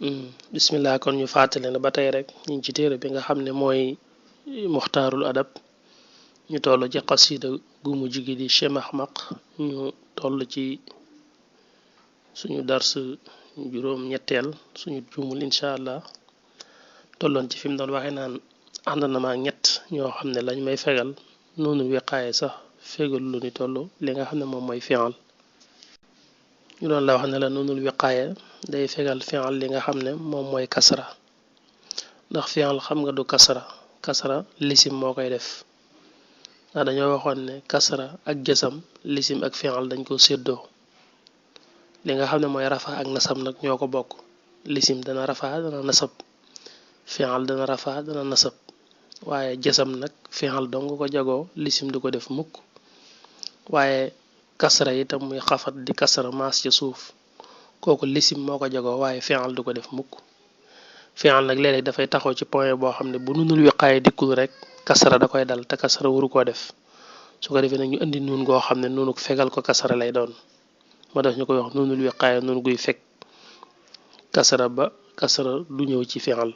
bismillah kon ñu fàttali ne ba tey rek ñu ngi ci téere bi nga xam ne mooy muxtaarul adab ñu toll ci xasida gu mujj gi di Chemahmaq ñu toll ci suñu dars juróom ñetteel suñu juumul incha allah tolloon ci fi mu doon waxee naan ànd na ma ñett ñoo xam ne lañ may fegal noonu wiqaaye sax fegal lu ni toll li nga xam ne moom mooy fi'al ñu doon la wax ne la noonul wiqaaye day fegal fi'al li nga xam ne moom mooy kasra ndax fi'al xam nga du kasra lisim moo koy def ndax dañoo waxoon ne kasra ak jasam lisim ak fi'al dañ ko séddoo li nga xam ne mooy rafa ak nasab nag ñoo ko bokk lisim dana rafa dana nasab fi'al dana rafa dana nasab waaye jasam nag fi'al dong ko jagoo lisim du ko def mukk waaye kasra itam muy xafat di kasra maas ci suuf kooku lisim moo ko jagoo waaye fi'al du ko def mukk fi'al nag léeg-léeg dafay taxaw ci point boo xam ne bu nunul wiqaaye dikkul rek kasra da koy dal te kasra waru koo def su ko defee nag ñu indi nuun goo xam ne nuunu fegal ko kasra lay doon moo tax ñu koy wax nunul wiqaaye nuun guy fekk kasra ba kasra du ñëw ci fi'al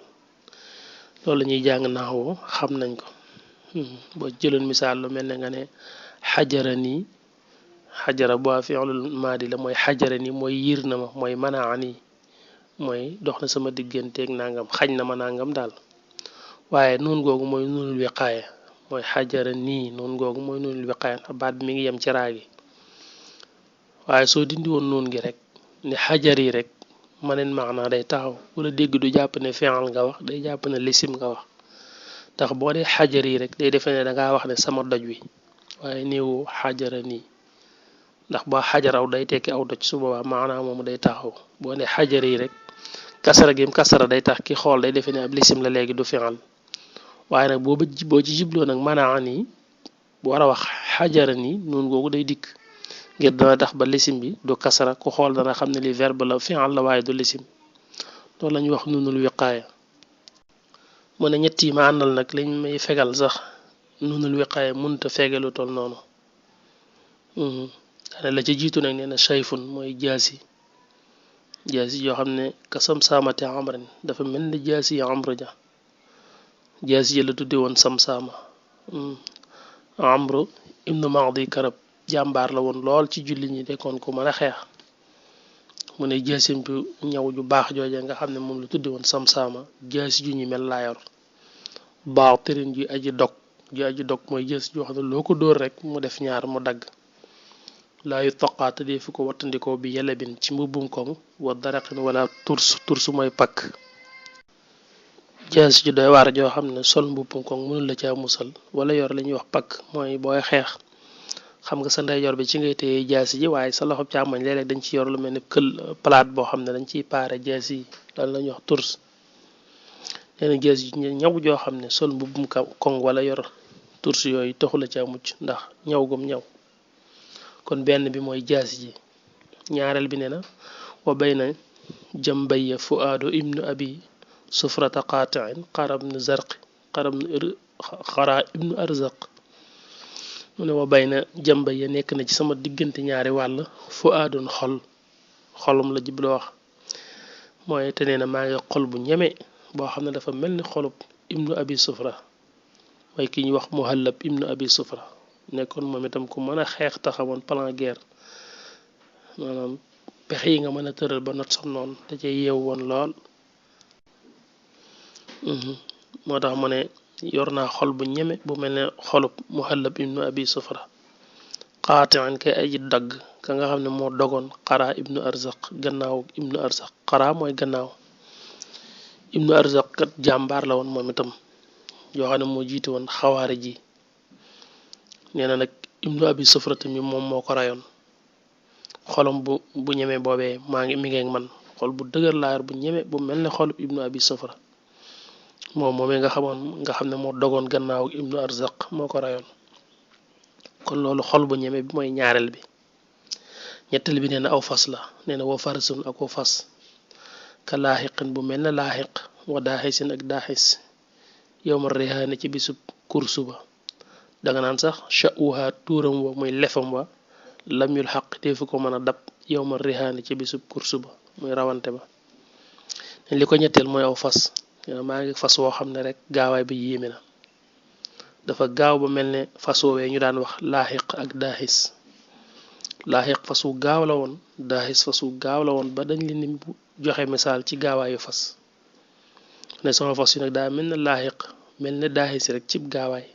loolu la ñuy jàng naxwu xam nañ ko boo jëloon misaal lu mel ne nga ne xajara nii xajara boo fi'lul maadi la mooy xajara nii mooy yiir na ma mooy manaa nii mooy dox na sama digganteeg nangam xañ na ma nangam daal waaye nuun googu mooy nuunul wiqaaye mooy xajara nii nuun googu mooy nuunul wiqaaye ndax baat bi mi ngi yem ci raa gi waaye soo dindi woon nuun gi rek ne xajar yi rek maneen maanaa day taxaw wala dégg du jàpp ne fi'al nga wax day jàpp ne lisim nga wax ndax boo dee xajar yi rek day defe ne dangaa wax ne sama doj wi waaye néewu xajara nii ndax boo xajaraw day tekki aw doj su boobaa maanaa moomu day taxaw boo ne xajar yi rek kasara gim kasara day tax ki xool day defe ne ab lisim la léegi du fi'al waaye nag boo ci jibloo nag manaa nii bu war a wax xajara nii noonu googu day dikk ngir dana tax ba lisim bi du kasara ku xool dana xam ne li verbe la fi'al la waaye du lisim loolu la ñuy wax nunul wiqaaya mu ne ñett yi ma àndal nag liñ may fegal sax nunul wiqaaya munta fegalu toll noonu daane la ca jiitu nag nee na shayfun mooy jaasi yoo xam ne kasam saamate amrin dafa mel ni jaasi amru ja jaasi ja la tudde woon sam saama amru ibnu mahdi karab jàmbaar la woon lool ci julli ñi dekkoon ko mën a xeex mu ne jaasim bu ñaw ju baax jooje nga xam ne moom la tudde woon samsaama jaasi ju ñu mel laa yor baax tërin ju aji dog mooy jaasi joo xam ne loo ko dóor rek mu def ñaar mu dagg laayu toqaate dee fi ko wattandikoo bi yelebin ci mbubbum koŋ wa daraqin wala turs mooy pakk jaasi ju doy waar joo xam ne sol mbubbum koŋ mënul la caa musal wala yor la ñuy wax pakk mooy booy xeex xam nga sa ndeyjoor bi ci ngay téye jaasi ji waaye sa loxo càmmoñ léeg-léeg dañ ci yor lu mel ni palaat boo xam ne dañ ciy paare jaasi yi loolu la ñuy wax turs leneen jaasi ji ñaw joo xam ne sol mbubbum koŋ wala yor turs yooyu taxu la caa mucc ndax ñaw gum ñaw kon benn bi mooy jaasi ji ñaareel bi ne na wa bayna jambayya fuaadu ibnu abi sufrata qatiin xara ibnu arzaq mu ne wa bay na jamba ya nekk na ci sama diggante ñaari wàll fu aadun xolum la jibla wax mooy te nee na maa ngi xol bu ñeme boo xam ne dafa mel ni xolub ibnu abi sufra mooy ki ñuy wax muhallab ibnu abi sufra nekkoon moom itam ku mën a xeex taxawoon plan guerre maanaam pexe yi nga mën a tëral ba not sam noonu da cay yeew woon lool moo tax mu ne yor naa xol bu ñeme bu mel ne xolub muhallab ibnu abi sufra qaatiin kay aji dagg ka nga xam ne moo dogoon xaraa ibnu arzaq gannaaw ibnu arzaq xaraa mooy gannaaw ibnu arzaq kat jàmbaar la woon moom itam yoo xam ne moo jiite woon xawaari ji nee na nag ibnu abi sufra tamit moom moo ko rayoon xolom bu ñeme boobee mi ngeeg man xol bu dëgër laayar bu ñeme bu mel ne xolub ibnu abi sufra moomee nga xam ne moo dogoon gannaaw ibnu arzaq moo ko rayoon kon loolu xol bu ñeme bi mooy ñaareel bi ñetteel bi nee na aw fas la nee na wa farasun ak wa fas ka laaxiqin bu mel ne laaxiq wa daaxisin ak daaxis yow ma rihaane ci bisub kursu ba danga naan sax sha'uha tuuram wa muy lefam wa lam yul xaq deefu ko mën a dab yow ma rihaane ci bisub kursu ba muy rawante ba li ko ñetteel mooy aw fas maa ngi fas woo xam ne rek gaawaay ba yéeme na dafa gaaw ba mel ne fas woowee ñu daan wax laaxiq ak daaxis laaxiq fas wu gaaw la woon daaxis fas wu gaaw la woon ba dañ leen di joxe misaal ci gaawaayu fas ne sama fas yi nag daa mel ne laaxiq mel ne daaxis rek cib gaawaay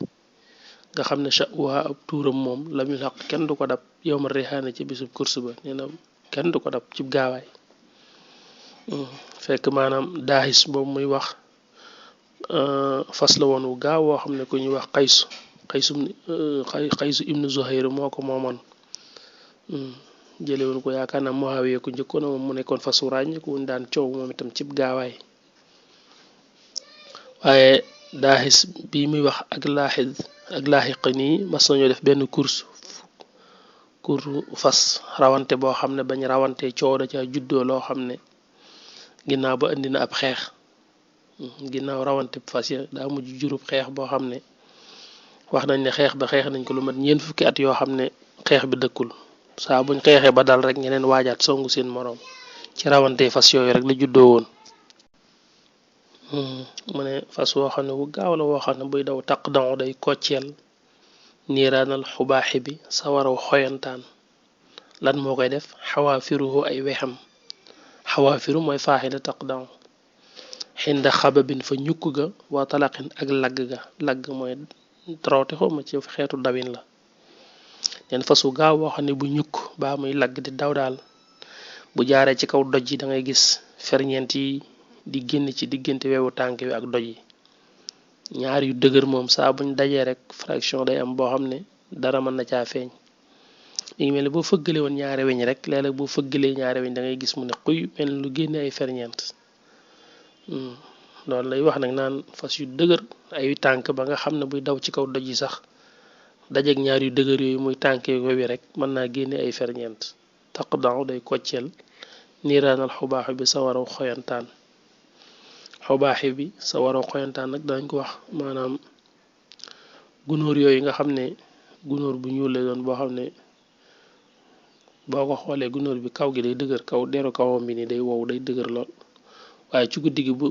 nga xam ne waa ab tuuram moom la ñu xaq kenn du ko dab yow ma reexaane ci bisub course ba nee na kenn du ko dab cib gaawaay fekk maanaam daaxis boobu muy wax fas la woon wu gaaw woo xam ne ku ñuy wax xaysu ibnu Zuhayr moo ko moomoon jële woon ko yaakaar naa Muawiya ku njëkkoon moom mu nekkoon fas wu ràññiku wuñ daan coow moom itam cib gaawaay waaye daaxis bi muy wax ak laaxiq nii mas nañoo def benn course fas rawante boo xam ne bañ rawante coow da ca juddoo loo xam ne ginnaaw ba indi na ab xeex ginnaaw rawante fas ya daa mujj jurub xeex boo xam ne wax nañ ne xeex nañ ko lu mat ñeent fukki at yoo xam ne xeex bi dëkkul saa buñ xeexee ba dal rek ñeneen waajaat songu seen moroom ci rawante fas yooyu rek la juddoo woon mu ne fas woo xam ne bu gaaw la woo xam ne buy daw taq daw day kocceel niiraanal xubaaxi bi sa waraw xoyantaan lan moo koy def xawaafiruhu ay wexam xawaafiru mooy faaxida taq daw xinda xababin fa ñukk ga waa talaqin ak lagg mooy trawte xawma ci xeetu dawin la neen fas wu gaaw boo xam ne bu ñukk baa muy lagg di daw daal bu jaaree ci kaw doj yi da ngay gis ferñeent yi di génn ci diggante wewu tànk wi ak doj yi ñaar yu dëgër moom saa buñ dajee rek fraction day am boo xam ne dara mën na caa feeñ li ngi mel ne boo fëggale woon ñaari weñ rek léeg-léeg boo fëggalee ñaari weñ da ngay gis mu ne xuy mel lu génne ay ferñeent loolu lay wax nag naan fas yu dëgër ay tànk ba nga xam ne buy daw ci kaw doj yi sax dajeeg ñaar yu dëgër yooyu muy tànkee wewi rek mën naa génne ay ferñeent taq daw day kocceel niiraanal xubaaxi bi sa waraw xoyantaan xubaaxi bi sa waraw xoyantaan nag dañ ko wax maanaam gunóor yooyu nga xam ne gunóor bu ñuul lay doon boo xam ne boo ko xoolee gunóor bi kaw gi day dëgër kaw deru kawam bi nii day wow day dëgër lool waaye ci guddi gi bu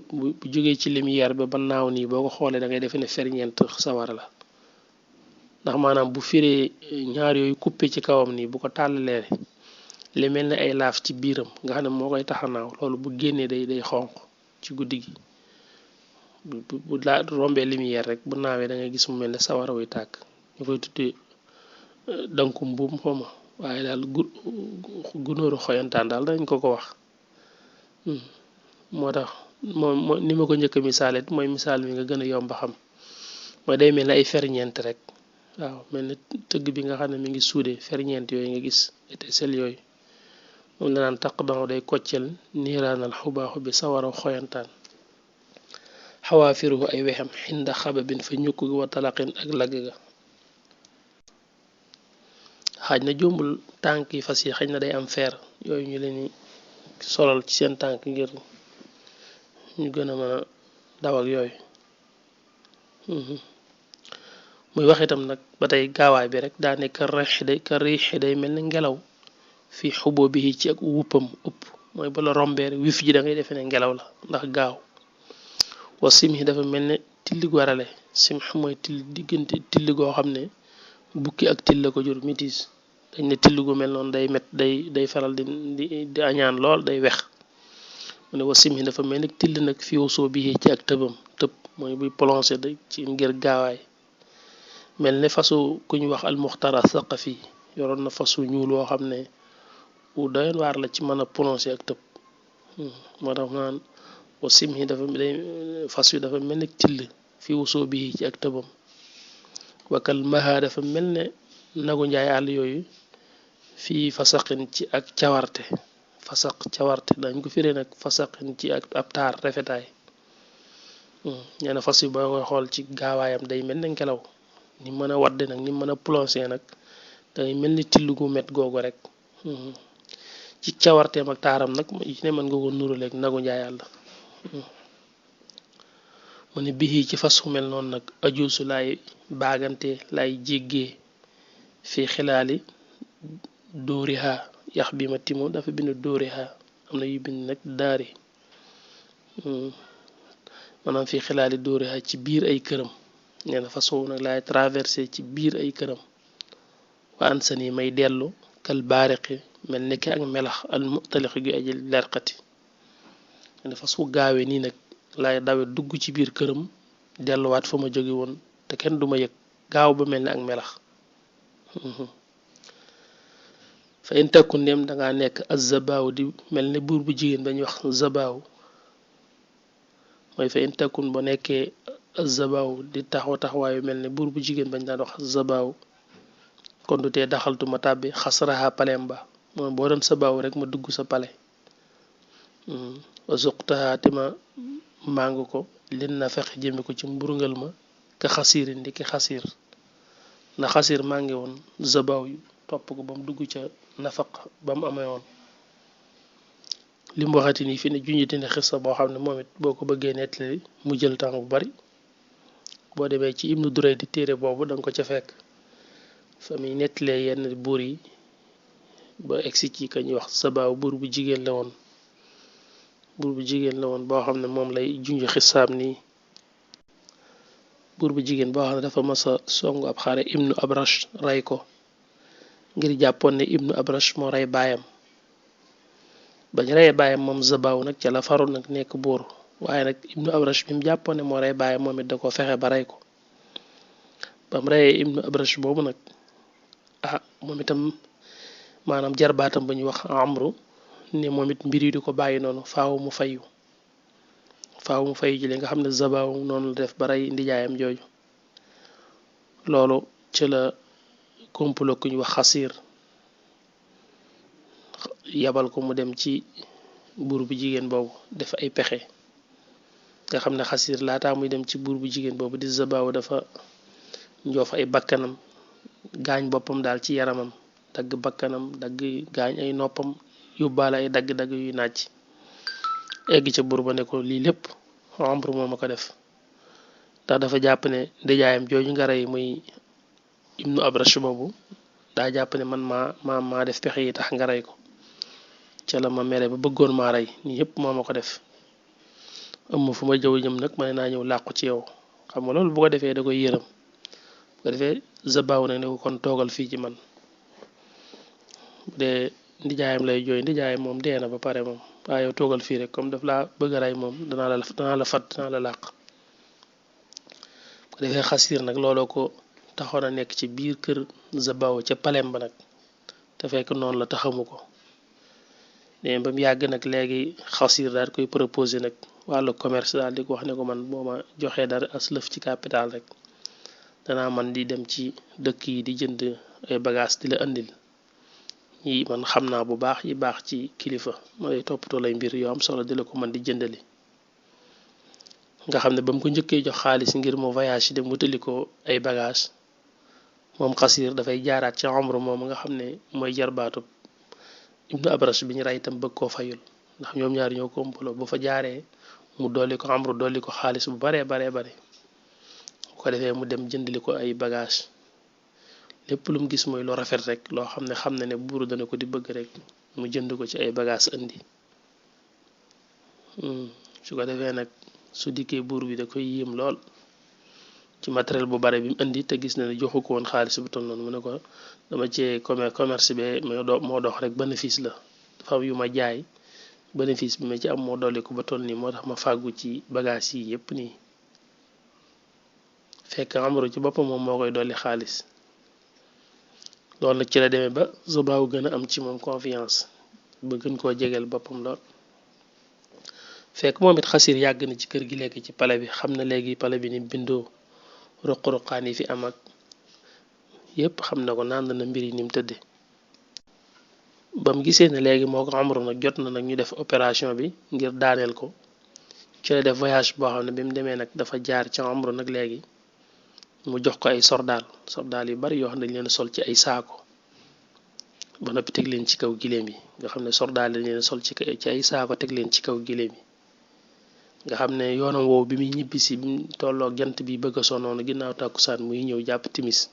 jógee ci lumière ba naaw nii boo ko xoolee da ngay defe ne ferñeent sawara la ndax maanaam bu firee ñaar yooyu coupé ci kawam nii bu ko tàllalee li mel ne ay laaf ci biiram nga xam ne moo koy taxanaaw loolu bu génnee day xonq ci guddi gi bu laa rombee lumière rek bu naawee da ngay gis mu mel ne sawara wuy tàkk ñu koy tuddee danku mbuum xawma waaye daal gunóoru xoyantaan daal dañ ko wax moo tax moom ni ma ko njëkk a misaalet mooy misaal mi nga gën a yomb xam mooy day mel ne ay ferñeent rek waaw mel ne tëgg bi nga xam ne mi ngi suudee ferñeent yooyu nga gis étincelle yooyu moom la naan taq daw day koccel niiraanal xubaaxu bi sawaraw xoyantaan xawaafiruhu ay wexam xinda xababin fa ñukk gi wa talaqin ak lagg ga xaaj na jombul tànk yi fas yi xëy na day am feer yooyu ñu leen solal ci seen tànk ngir ñu gën a mën a daw ak yooyu muy wax itam nag ba tey gaawaay bi rek daa ne ka riixi day mel ne ngelaw fii xuboo bi ci ak wuppam upp mooy bala rombeer wif ji da ngay defee ne ngelaw la ndax gaaw wa simhi dafa mel ne tilli gu warale simh mooy till diggante tilli goo xam ne bukki ak till la ko jur mitis dañ ne till gu mel noonu day faral di añaan lool day wex mu ne wa simhi dafa mel ne till nag fi wasoo bi ci ak tëb mooy buy plongé da ci ngir gaawaay mel ne fasu ku ñu wax almuxtar athaqafi yoroon na fasu ñuul woo xam ne bu doyoon waar la ci mën a plongé ak tëb moo tax naan wa simhi dafa fas wi dafa mel ne till fi wasoo bi ci ak tëbam wakal maha dafa mel ne nagu njaay àll yooyu fii fasaqin ci ak cawarte fasaq cawarte dañ ko firee nag fasaqin ci ak ab taar rafetaay ñeena fas yi boo koy xool ci gaawaayam day mel ne ngelaw ni mën a wadde nag ni mën a plongé nag dangay mel ni till gu met googu rek ci cawarteem ak taaram nag ne mën nga ko nuraleeg nagu njaay àll mu ne bii ci fas fu mel noonu nag ajuusu lay baagante lay jéggee fii xilaali dóoriha yax bi ma timo dafa bind dóoriha am na yu bind nag daari maanaam fii xilaali dóori ci biir ay këram nee na fas woowu nag laay traversé ci biir ay këram wa an sa nii may dellu kal baariqi mel ni ki ak melax al mutalixi gi aji lerqati nee na fas wu gaawee nii nag laay dawe dugg ci biir këram delluwaat fa ma jóge woon te kenn duma yëg gaaw ba mel ni ak melax fa in takku ndem dangaa nekk az zabaaw di mel ni buur bu jigéen bañuy wax zabaaw mooy fa in takkun ba nekkee zabaaw di taxawaayu mel ni buur bu jigéen bañ daan wax zabaaw kon du tee daxaltu ma tàbbi xasraha palem ba moom boo doon sabaaw rek ma dugg sa pale suqtaha te ma màng ko lin na fexe jëme ko ci mburngal ma ka xasiirin di ki xasiir na xasiir màngi woon zabaaw yu topp ko ba mu dugg ca nafaq ba mu amee woon li mu waxati nii fi ne junjiti ne xissa boo xam ne moom it boo ko bëggee nettali mu jël temps bu bari boo demee ci ibnu duray di téere boobu danga ko ca fekk fa muy nettalee yenn buur yi ba egsi ci ka ñuy wax sabaaw buur bu jigéen la woon boo xam ne moom lay junj xissaam nii buur bu jigéen boo xam ne dafa masa songu ab xare ibnu abrash rey ko ngir jàppoon ne ibnu abrash moo rey baayam bañ reyee baayam moom zabaaw nag ca la faru nag nekk buur waaye nag ibnu abrash bi mu jàppoon ne moo rey baayam moom it da ko fexe ba rey ko ba mu reyee ibnu abrash boobu nag moom itam maanaam jarbaatam ba ñuy wax amru ne moom it mbir yi di ko bàyyi noonu faaw mu fayu ji li nga xam ne zabaaw noonu la def ba rey ndijaayam jooju loolu ci la complot ku ñu wax xasiir yabal ko mu dem ci buur bu jigéen boobu def ay pexe nga xam ne xasiir laataa muy dem ci buur bu jigéen boobu di zabaaw dafa njoof ay bakkanam gaañ boppam daal ci yaramam dagg bakkanam dagg gaañ ay noppam yóbbaale ay dagg-dagg yuy nàcc egg ca buur ba ne ko lii lépp Amru moo ma ko def ndax dafa jàpp ne ndijaayam jooju nga rey muy ibnu abrash boobu daa jàpp ne man maa def pexe yi tax nga rey ko ca la ma mere ba bëggoon maa rey nii yëpp moo ma ko def am fu ma jëw jëm nag ma ne naa ñëw làqu ci yow xam nga loolu bu ko defee da koy yërëm bu ko defee zabaaw nag ne ko kon toogal fii ci man bu dee ndijaayam lay jooy ndijaayam moom dee na ba pare moom waaye yow toogal fii rek comme daf laa bëgg a rey moom danaa la fat danaa la làq bu ko defee xasiir nag looloo ko taxoon a nekk ci biir kër zabaaw ca palem ba nag te fekk noonu la taxamu ko mais ba mu yàgg nag léegi xasiir daal koy proposé nag wàllu commerce daal di ko wax ne ko man boo ma joxee dara as lëf ci capital rek danaa man di dem ci dëkk yi di jënd ay bagages di la andil yi man xam naa bu baax yi baax ci kilifa mooy toppatoo lay mbir yoo am solo di la ko man di jëndali nga xam ne ba mu ko njëkkee jox xaalis ngir mu voyage dem wutali ko ay bagages moom xasiir dafay jaaraat ci Amru moom nga xam ne mooy jarbaatu ibnu abrash bi ñu rey itam bëgg koo fayul ndax ñoom ñaar ñoo komplo bu fa jaaree mu dolli ko Amru dolli ko xaalis bu baree bare bu ko defee mu dem jëndali ko ay bagage lépp lu mu gis mooy lu rafet rek loo xam ne buuru dana ko di bëgg rek mu jënd ko ci ay bagage indi su ko defee nag su dikkee buur bi da koy yéem lool ci matériel bu bare bi mu indi te gis na ne joxu ko woon xaalis bu toll noonu mu ne ko dama cee commerce bi moo dox rek bénéfice la dafa am yu ma jaay bénéfice bi ma ci am moo dolli ko ba toll nii moo tax ma fàggu ci bagage yi yépp nii fekk Amru ci boppam moom moo koy dolli xaalis loolu nag ci la demee ba zabaaw gën a am ci moom confiance ba gën koo jegeel boppam lool fekk moom it xasiir yàgg na ci kër gi lekk ci pale bi xam na léegi pale bi ni bindoo ruq-ruqaan yi fi am ak yépp xam na ko naan na mbir yi ni mu tëdde ba mu gisee ne léegi moo ko Amru nag jot na nag ñu def opération bi ngir daaneel ko ci la def voyage boo xam ne bi mu demee nag dafa jaar ci Amru nag léegi mu jox ko ay sordaal yu bari yoo xam ne dañ leen sol ci ay saako ba noppi teg leen ci kaw giléem yi nga xam ne sordaal dañ leen sol ci ay saako teg leen ci kaw giléem yi nga xam ne yoonam woowu bi muy ñibbisi bi mu tolloo jant bi bëgg a sonoonu ginnaaw tàkkusaan muy ñëw jàpp timis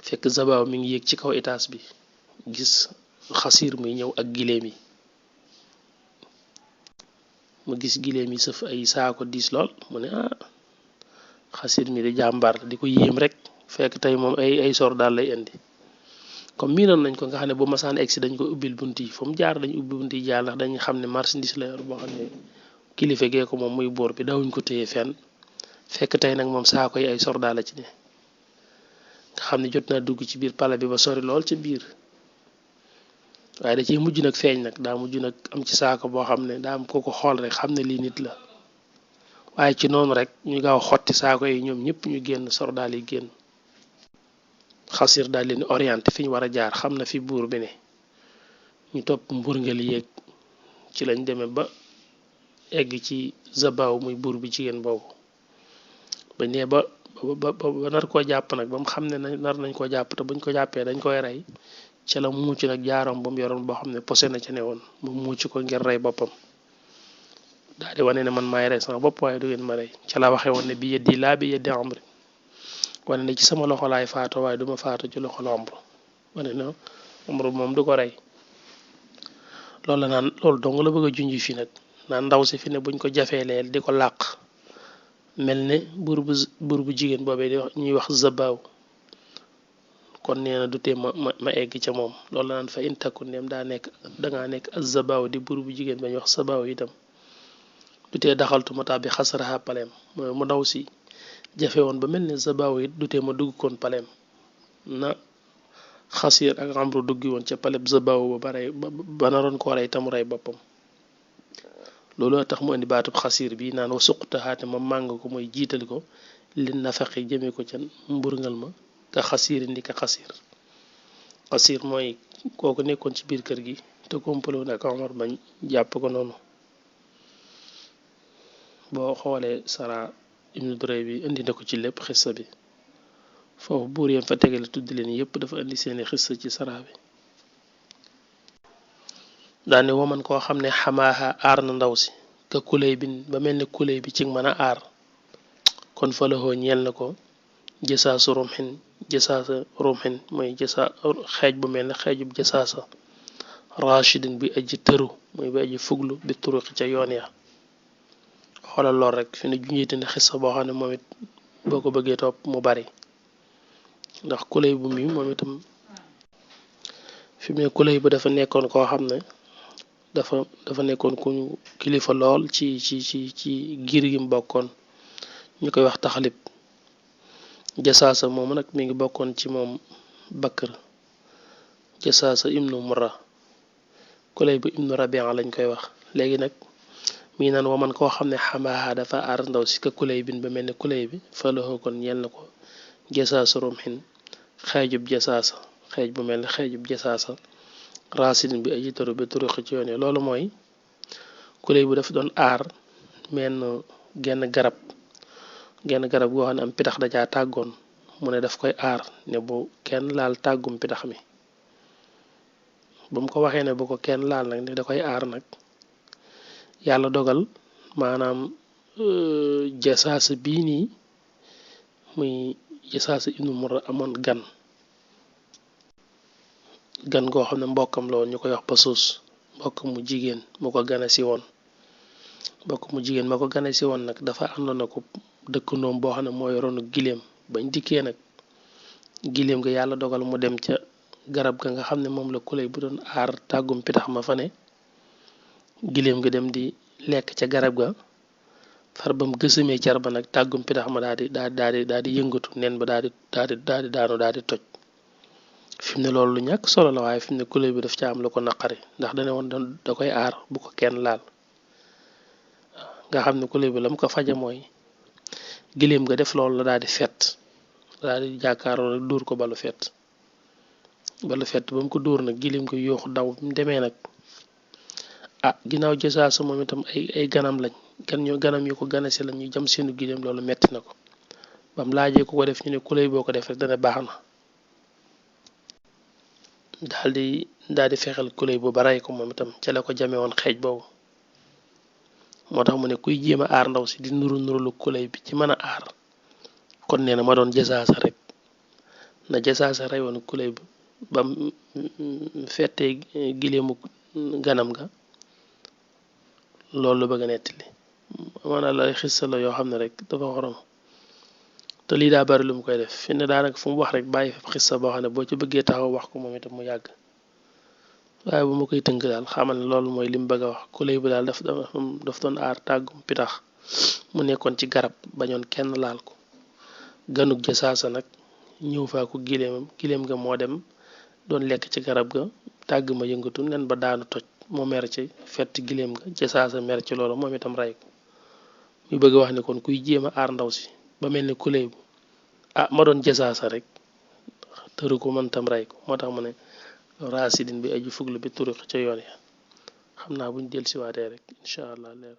fekk zabaaw mi ngi yéeg ci kaw étage bi gis xasiir muy ñëw ak giléem yi mu gis gileem yi sëf ay saako diis lool mu ne ah xasir mi di jàmbaar di ko yéem rek fekk tey moom ay sor daal lay indi comme miinoon nañ ko nga xam ne bu masaan egsi dañ ko ubbil bunt yi fu mu jaar dañ ubbi bunt yi jaar ndax dañu xam ne marchandise la yor boo xam ne kilifa gee ko moom muy buur bi dawuñ ko téye fenn fekk tey nag moom saako yi ay sor daal la ci ne nga xam ne jot naa dugg ci biir pale bi ba sori lool ca biir waaye da ciy mujj nag feeñ nag daa mujj nag am ci saako boo xam ne daa am ko ko xool rek xam ne lii nit la waaye ci noonu rek ñu gaaw xotti saako yi ñoom ñëpp ñu génn sor daal yi génn xasir daal leen orienté fi ñu war a jaar xam na fi buur bi ne ñu topp mburngal yéeg ci lañ demee ba egg ci zabaaw muy buur bi jigéen boobu ba nee ba nar koo jàpp nag ba mu xam ne nar nañ koo jàpp te buñ ko jàppee dañ koy rey ca la muuc nag jaaram ba mu yoroon boo xam ne posé na ca ne woon mu muuc ko ngir rey boppam daal di wane ne man maay rey sama bopp waaye du ngeen ma rey ca la waxee woon ne bi yeddi laa bi yeddi amri wane ne ci sama loxo laay faato waaye duma faato ci loxo la amru wane ne amru moom du ko rey loolu la naan loolu dong la bëgg a junj fii nag naan ndaw si fi ne buñ ko jafee leel di ko làq mel ne buur bu jigéen boobee di wax ñuy wax zabaaw kon nee na du tee ma egg ca moom loolu la naan fa in takku ndeem dangaa nekk az zabaaw di buur bu jigéen ba ñuy wax sabaaw itam du tee daxaltu ma tàbbi xasaraxa paleem mooy mu ndaw si jafe woon ba mel ne zabaaw it du tee ma dugg koon paleem na xasir ak amru duggi woon ca paleb zabaaw ba naroon koo rey tam rey boppam loolu tax mu indi baatub xasir bi naan wa suqtaxaate ma màng ko mooy jiital ko li nafaqi jëme ko ca mburngal ma ka xasir indi ka xasir mooy kooku nekkoon ci biir kër gi te kompaloo ak Omar bañ jàpp ko noonu boo xoolee sara ibnu Duray bi indi na ko ci lépp xissa bi foofu buur yam fa tegale tudd leen yépp dafa indi seeni xissa ci sara bi daane waman koo xam ne xamaaxa aar na ndaw si ka kuley bin ba mel ne kuley bi ci mën a aar kon fa laxoo ñeel na ko jësaasu rumxin mooy xeej bu mel ne xeejub jësaasa rachidin bi aji tëru mooy bi aji fuglu bi turuqi ca yoon ya xoolal lool rek fi ne junjite ne xissa boo xam ne moom it boo ko bëggee topp mu bari ndax kuley bu mi moom itam fi mu ne kuley bu dafa nekkoon koo xam ne dafa nekkoon ku kilifa lool ci giir gi mu bokkoon ñu koy wax taxalib jasaasa moomu nag mi ngi bokkoon ci moom Bakr jasaasa ibnu Murra kuley bu ibnu Rabia lañ koy wax léegi nag mi ngi naan waman koo xam ne xamaaxa dafa aar ndaw si ka kuley bin ba mel ne kuley bi faloxoo kon ñeel na ko jasaasa rumxin xeejub jasaasa xeej bu mel ne xeejub jasaasa racine bi aji taru bi turuqi ci yoon yi loolu mooy kuley bu daf doon aar menn genn garab goo xam ne am pitax dajaa tàggoon mu ne daf koy aar ne bu kenn laal tàggum pitax mi bu mu ko waxee ne bu ko kenn laal nag ne da koy aar nag yàlla dogal maanaam jasaasa bii nii muy jasaasa ibnu Murra amoon gan goo xam ne mbokkam la woon ñu koy wax Pasuus mbokk mu jigéen mu ko gane si woon ma ko gane si woon nag dafa àndoon na ko dëkkandoom boo xam ne moo yoroonu giléem bañ dikkee nag giléem ga yàlla dogal mu dem ca garab ga nga xam ne moom la kuley bu doon aar tàggum pitax ma fa ne giléem ga dem di lekk ca garab ga far bam gësamee car ba nag tàggum pitax ma daal di yëngatu nen ba daal di daanu daal di toj fi mu ne loolu lu ñàkk solo la waaye fi mu ne kuley bi daf ca am lu ko naqari ndax dane woon da koy aar bu ko kenn laal nga xam ne kuley bi la mu ko faja mooy giléem nga def loolu la daal di fett daal di jàkkaaroo rek dóor ko balu fett ba mu ko dóor nag giléem ko yooxu daw mu demee nag ginnaaw jësaasa moom itam ay ganam lañ ganam yu ko ganasi lañ ñu jam seenu giléem loolu metti na ko bam laajee ku ko def ñu ne kuley boo ko def rek dana baax na daal di fexeel kuley bu baray ko moom itam ca la ko jamee woon xeej boobu moo tax mu ne kuy jéem a aar ndaw si di nuru kuley bi ci mën a aar kon nee na ma doon jasaasa rek na jasaasa rey woon kuley bi bam fettee gileemu ganam ga loolu la bëgg a nettali maanaam lay xissa la yoo xam ne rek dafa xorom te lii daa bari lu mu koy def fi ne daanaka fu mu wax rek bàyyi fa xissa boo xam ne boo ci bëggee taxaw wax ko moom itam mu yàgg waaye bu ma koy tënk daal xamal ne loolu mooy li mu bëgg a wax ku lay bu daal daf doon aar tàggum pitax mu nekkoon ci garab bañoon kenn laal ko ganug jasaasa nag ñëw faa ko gileem ga moo dem doon lekk ci garab ga tàgg ma yëngatu nen ba daanu toj mu mer ci fett gileem ga jasaasa mer ci loolu moom itam rey ko muy bëgg wax ne kon kuy jéem a aar ndaw si ba mel ni kuley bu ma doon jasaasa rek tëru ko man tam rey ko moo tax mu ne raasidin bi aju fuglu bi turuq ca yoon ya xam naa buñ del siwaatee rek incha allah leer